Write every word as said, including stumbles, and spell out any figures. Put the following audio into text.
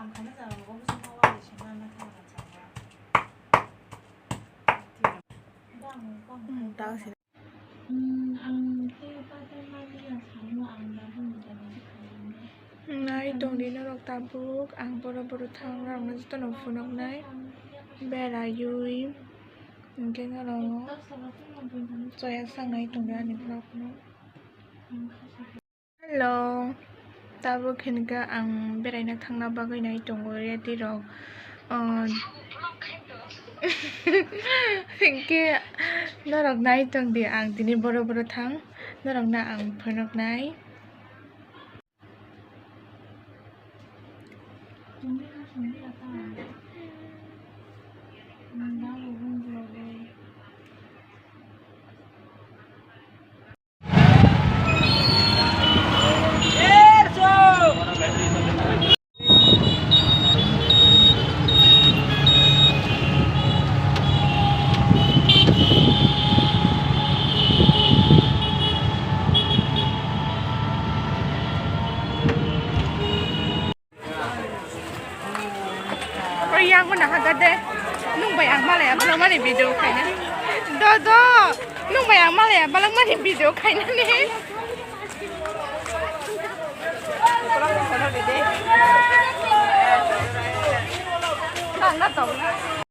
Nai tongdi norok tabuk, ang boro boro thang norokno jotono phunuknai beraiwi, hwnkhe norok choya sangnai tongdi ani vlogno. Hello, tabuk hinkhe ang beraina thangna bagwi nai tongo ready rok. Ah, hinkhe norok nai tongdi, ang tini boro boro thang, norokno ang phunuknai. Oy, yang mana haga de? Nung bai ang malaya balangmani video khaina. Do, do. Nung bai ang malaya balangmani video khaina ni. Ang na tong.